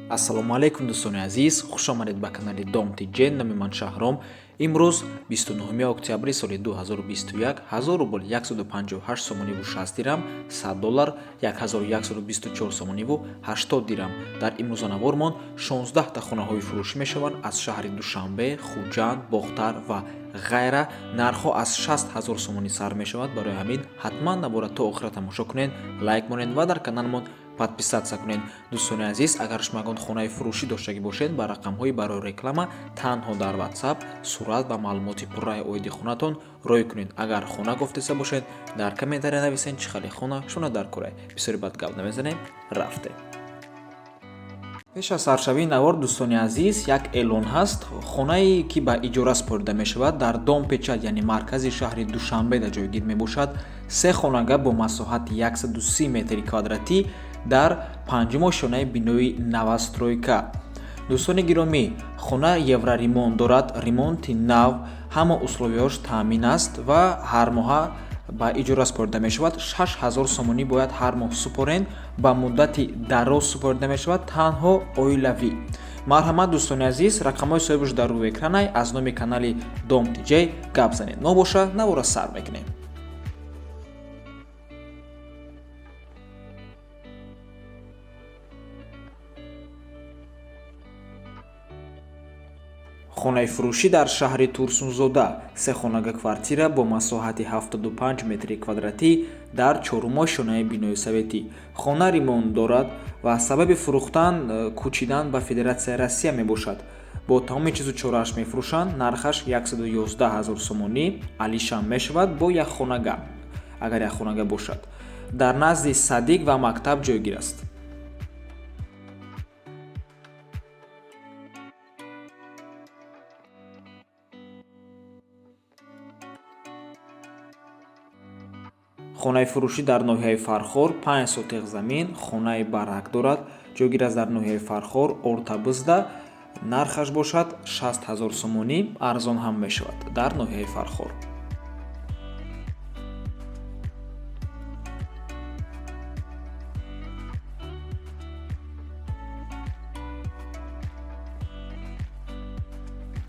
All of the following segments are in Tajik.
Ассалому алайкум, дӯстони азиз, хуш омадед ба канали Дом ТЖ. Номи ман Шаҳром. Имрӯз 29 октябри соли 2021, 1000 рубл 158 сомониву 60 дирам, 100 доллар 1124 сомониву 80 дирам. Дар имрӯза 16 та хонаҳои фурӯшӣ мешаванд аз шаҳри Душанбе, Хуҷанд, Бохтар ва ғайра. Нархҳо аз 60 ҳазор сомонӣ сар мешавад. Барои ҳамин ҳатман навора то охира тамошо кунед, лайк монед ва дар каналмон подписаться кунед. Дӯстони азиз, агар шумо ягон хонаи фурӯшӣ доштагӣ бошед, ба рақамҳои барои реклама танҳо дар WhatsApp сурат ва маълумоти пурраи оиди хонатон рой кунед. Агар хона гуфтеса бошед, дар комментария нависед, чӣ хеле хона шуна дар курай. Бисёри бад гап намезанем, рафтем. Пеш аз саршавии навор, дӯстони азиз, як эълон ҳаст. Хонае ки ба иҷора супорида мешавад, дар Дом Печать, яъне маркази шаҳри Душанбе дар ҷойгир мебошад. Се хонага бо масоҳати 130 метри квадратӣ дар панҷум ошёнаи бинои новостройка. Дӯстони гиромӣ, хона евроремонт дорад, ремонти нав, ҳама условияҳош таъмин аст ва ҳар моҳа ба иҷора супорида мешавад. 6000 сомонӣ бояд ҳар моҳ супорен, ба муддати дароз супорида мешавад, танҳо оилавӣ. Марҳамат, дӯстони азиз, рақамҳои соҳибаш дар рӯи экранай. Аз номи канали Дом ТЖ гап занед. Мо боша навора сар мекунем. Хонаи фурӯшӣ дар шаҳри Турсунзода, се хонага квартира бо масоҳати 75 метри квадратӣ дар чорум ошёнаи бинои советӣ. Хона ремонт дорад ва сабаби фурӯхтан кӯчидан ба Федератсияи Россия мебошад. Бо тамоми чизу чорааш мефурӯшанд. Нархаш 111 ҳазор сомонӣ, алишам мешавад бо як хонага, агар як хонага бошад. Дар назди садик ва мактаб ҷойгир аст. Хонаи фурӯшӣ дар ноҳияи Фархор, 5 сотиқ замин, хонаи барак дорад, ҷойгир аст дар ноҳияи Фархор, Ортабузда. Нархаш бошад 60 ҳазор сомонӣ, арзон ҳам мешавад, дар ноҳияи Фархор.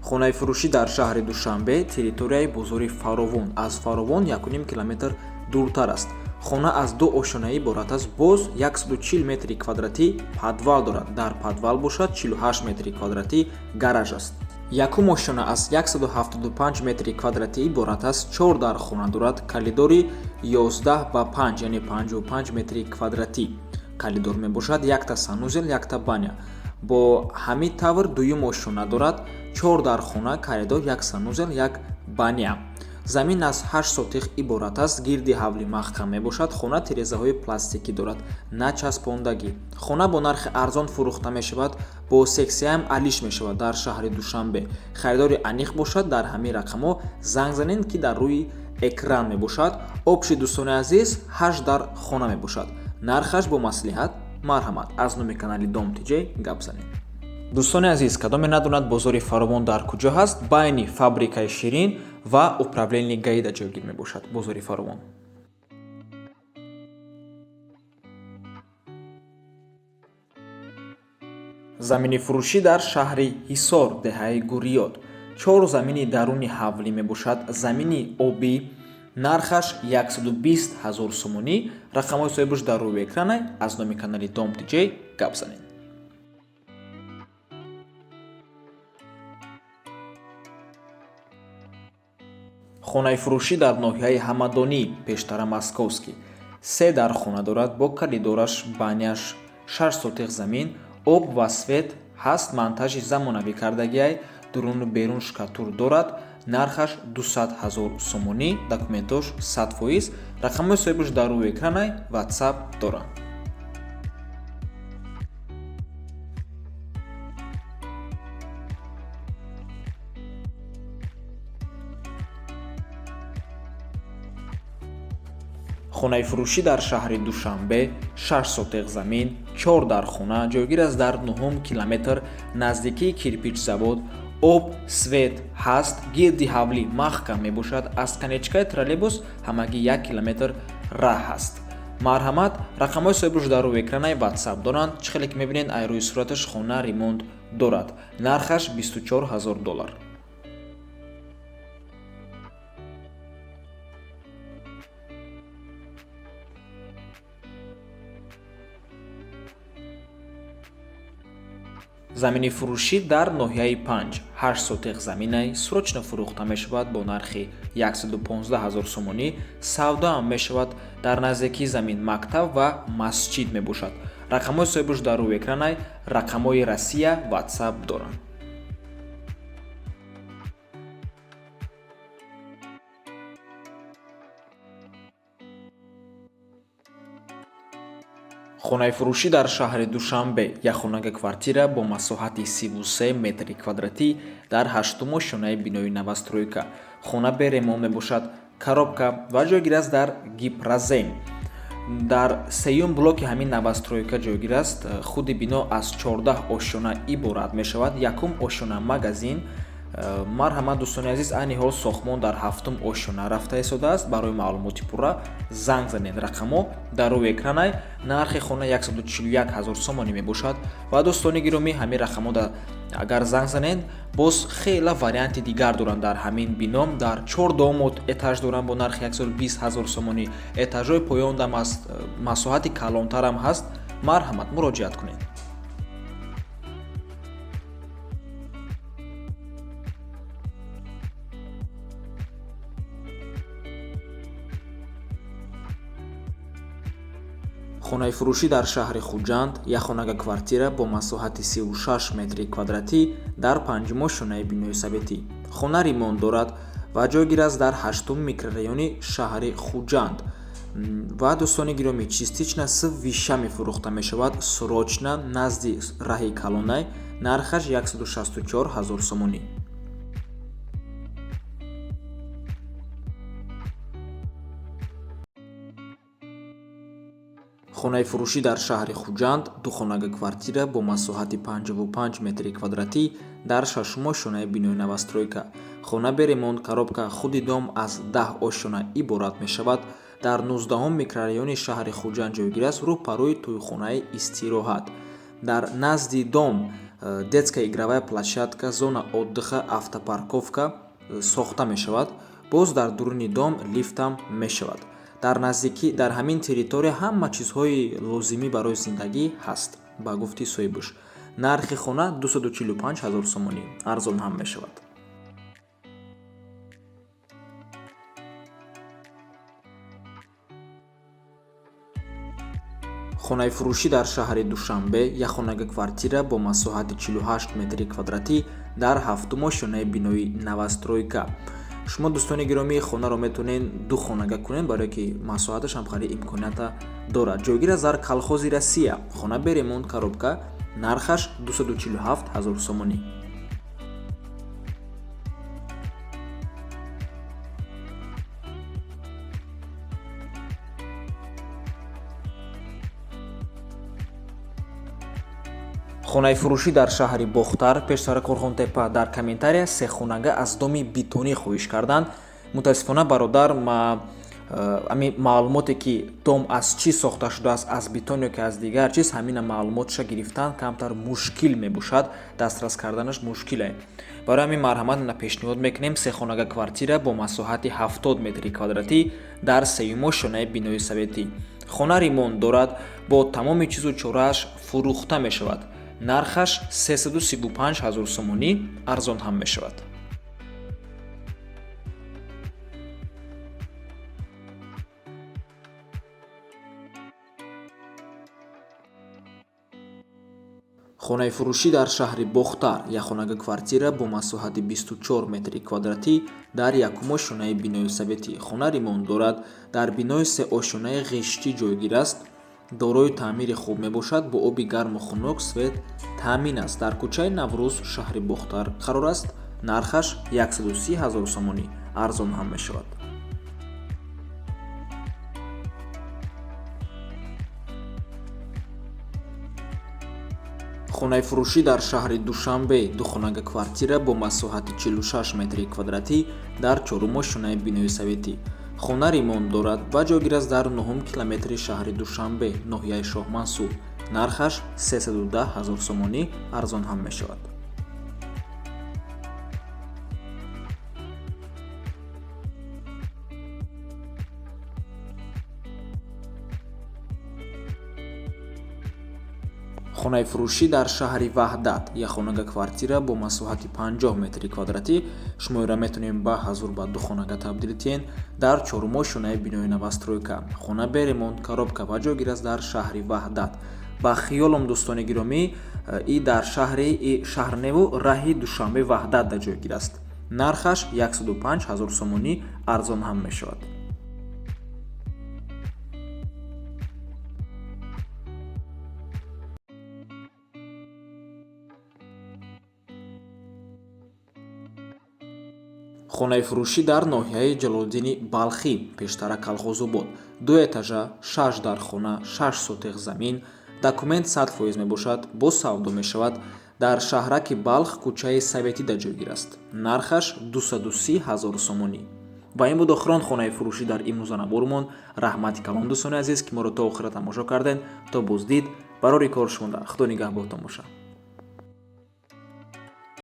Хонаи фурӯшӣ дар шаҳри Душанбе, территорияи бозори Фаровон, аз Фаровон 1,5 километр дуртар аст. Хона аз ду ошёна иборат аст, боз 140 метри квадратӣ подвал дорад. Дар подвал бошад 48 метри квадратӣ гараж аст. Якум ошёна аз 175 метри квадратӣ иборат аст, чор дар хона дорад, коридори 11 ба 5, яъне 55 метри квадратӣ коридор мебошад, якта санузел, якта баня. Бо ҳамин тавр дуюм ошёна дорад, чор дар хона, коридор, як санузел, як баня. Замин аз 8 сотих иборат аст, гирди ҳавли маҳкам мебошад. Хона тирезаҳои пластикӣ дорад, на часпондагӣ. Хона бо нархи арзон фурӯхта мешавад, бо сексияам алиш мешавад дар шаҳри Душанбе. Харидори аниқ бошад, дар ҳамин рақамҳо занг занед, ки дар рӯи экран мебошад. Общий, дӯстони азиз, 8 дар хона мебошад. Нархаш бо маслиҳат. Марҳамат, аз номи канали Дом ТЖ гап занед. Дӯстони азиз, кадоме надонад бозори Фаровон дар куҷо ҳаст, байни фабрикаи Ширин ва управление ГАИ-да ҷойгир мебошад бозори Фаровон. Замини фурӯшӣ дар шаҳри Ҳисор, деҳаи Гуриёд, чор замини даруни ҳавлӣ мебошад, замини обӣ, нархаш 120 ҳазор сомонӣ. Рақамҳои соҳибаш дар рӯи экрана. Аз номи канали Дом ТЖ гап занед. Хонаи фурӯшӣ дар ноҳияи Ҳамадонӣ, пештара Московский, се дар хона дорад бо коридораш, баняш, 6 сотиқ замин, об ва свет ҳаст, монтажи замонавӣ кардагиай, дуруну берун штукатур дорад. Нархаш 200 ҳазор сомонӣ, документош 100%. Рақамҳои соҳибаш дар рӯи экранай, WhatsApp доранд. Хонаи фурӯшӣ дар шаҳри Душанбе, 6 сотиқ замин, чор дар хона, ҷойгир аст дар нуҳум километр, наздикии кирпичзавод. Об, свет ҳаст, гирди ҳавлӣ маҳкам мебошад. Аз конечкаи троллейбус ҳамагӣ 1 километр раҳ ҳаст. Марҳамат, рақамҳои соҳибаш дар рӯи экранаи WhatsApp доранд. Чӣ хеле ки мебинед, ай рӯи сураташ хона ремонт дорад. Нархаш 24 000 доллар. Замини фурӯшӣ дар ноҳияи Панҷ, 8 сотих заминай срочно фурӯхта мешавад бо нархи 115 000 сомонӣ. Савдоам мешавад. Дар наздикии замин мактаб ва масҷид мебошад. Рақамҳои соҳибаш дар рӯи экранай, рақамҳои Россия, WhatsApp доранд. Хонаи фурӯшӣ дар шаҳри Душанбе, якхонага квартира бо масоҳати 33 метри квадратӣ дар ҳаштум ошёнаи бинои новостройка. Хона бе ремонт мебошад, коробка ва ҷойгир аст дар Гипрозем. Дар сеюм блоки ҳамин новостройка ҷойгир аст. Худи бино аз 14 ошёна иборат мешавад. Якум ошёна магазин. Марҳамат, дӯстони азиз, айни ҳол сохтмон дар ҳафтум ошёна рафта истодааст. Барои маълумоти пурра занг занед, рақамҳо дар рӯи экранай. Нархи хона 141 000 сомонӣ мебошад. Ва дӯстони гиромӣ, ҳамин рақамҳо агар занг занед, боз хела варианти дигар доранд дар ҳамин бино. Дар чордуюм этаж доранд бо нархи 120 000 сомонӣ. Этажҳои поёндам аст, масоҳати калонтарам ҳаст. Марҳамат, муроҷиат кунед. Хонаи фурӯшӣ дар шаҳри Хуҷанд, якхонага квартира бо масоҳати 36 метри квадратӣ дар панҷум ошёнаи бинои советӣ. Хона ремонт дорад ва ҷойгир аст дар ҳаштум микрорайони шаҳри Хуҷанд. Ва дӯстони гиромӣ, частично с вещами фурӯхта мешавад, срочно, назди раҳи калонай. Нархаш 164 000 сомонӣ. Хонаи фурӯшӣ дар шаҳри Хуҷанд, духонага квартира бо масоҳати 55 метри квадратӣ дар шашум ошёнаи бинои новостройка. Хона бе ремонт, коробка. Худи дом аз 10 ошёна иборат мешавад. Дар 19-ум микрорайони шаҳри Хуҷанд ҷойгир аст, рӯпарӯи тӯйхонаи истироҳат. Дар назди дом детская игровая площадка, зона отдыха, автопарковка сохта мешавад. Боз дар дуруни дом лифтам мешавад. Дар наздикӣ, дар ҳамин территория ҳама чизҳои лозимӣ барои зиндагӣ ҳаст, ба гуфти соҳибаш. Нархи хона 245 000 сомонӣ, арзон ҳам мешавад. Хонаи фурӯшӣ дар шаҳри Душанбе, якхонага квартира бо масоҳати 48 метри квадратӣ дар ҳафтум ошёнаи бинои новостройка. Шумо, дӯстони гиромӣ, хонаро метавонед ду хонага кунед, барое ки масоҳаташ ҳам хеле имконията дорад. Ҷойгир аст дар Колхози Россия. Хона бе ремонт, коробка. Нархаш 247 000 сомонӣ. Хонаи фурӯшӣ дар шаҳри Бохтар, пештара Қурғонтепа. Дар комментария се хонага аз доми бетонӣ хоҳиш карданд. Мутаассифона, бародар, ма ами маълумоте ки дом аз чӣ сохта шудааст, аз бетон ё ки аз дигар чиз, ҳамина маълумотша гирифтан камтар мушкил мебошад, дастрас карданаш мушкиле. Барои ҳамин, марҳамат, на пешниҳод мекунем сехонага квартира бо масоҳати 70 метри квадратӣ дар сеюм ошёнаи бинои советӣ. Хона ремонт дорад, бо тамоми чизу чорааш фурӯхта мешавад. Нархаш 335 000 сомонӣ, арзон ҳам мешавад. Хонаи фурӯшӣ дар шаҳри Бохтар, якхонага квартира бо масоҳати 24 метри квадратӣ дар якум ошёнаи бинои советӣ. Хона ремонт дорад, дар бинои сеошёнаи ғиштӣ ҷойгир аст, дорои таъмири хуб мебошад, бо оби гарму хунук, свет таъмин аст. Дар кӯчаи Наврӯз, шаҳри Бохтар қарор аст. Нархаш 130 000 сомонӣ, арзон ҳам мешавад. Хонаи фурӯшӣ дар шаҳри Душанбе, духонага квартира бо масоҳати 46 метри квадратӣ дар чорум ошёнаи бинои советӣ. Хона ремонт дорад ва ҷойгир аст дар 9 километри шаҳри Душанбе, ноҳияи Шоҳмансур. Нархаш 310 ҳазор сомонӣ, арзон ҳам мешавад. Хонаи фурӯшӣ дар шаҳри Ваҳдат, як хонага квартира бо масоҳати 50 метри квадратӣ. Шумо инро метавонем ба ҳазур ба ду хонага табдил диҳен. Дар чорумошонаи бинои новостройка. Хона бе ремонт, коробка ва ҷойгир аст дар шаҳри Ваҳдат. Ба хиёлом, дӯстони гиромӣ, и дар шаҳри и шаҳрневу раҳи Душанбе Ваҳдат дар ҷойгир аст. Нархаш 105 ҳазор сомонӣ, арзон ҳам мешавад. Хонаи фурӯшӣ дар ноҳияи Ҷалолиддини Балхӣ, пештара Калхозобод, ду этажа, 6 дархона, 6 сотиқ замин, документ 100% мебошад, бо савдо мешавад. Дар шаҳраки Балх, кӯчаи Советида ҷойгир аст. Нархаш 230 ҳазор сомонӣ. Ва ин буд охирон хонаи фурӯшӣ дар имрӯза набормон. Раҳмати калон, дӯстони азиз, ки моро то охира тамошо кардем. То боздид, барори кор шумода, Худо нигаҳбонтон бошад.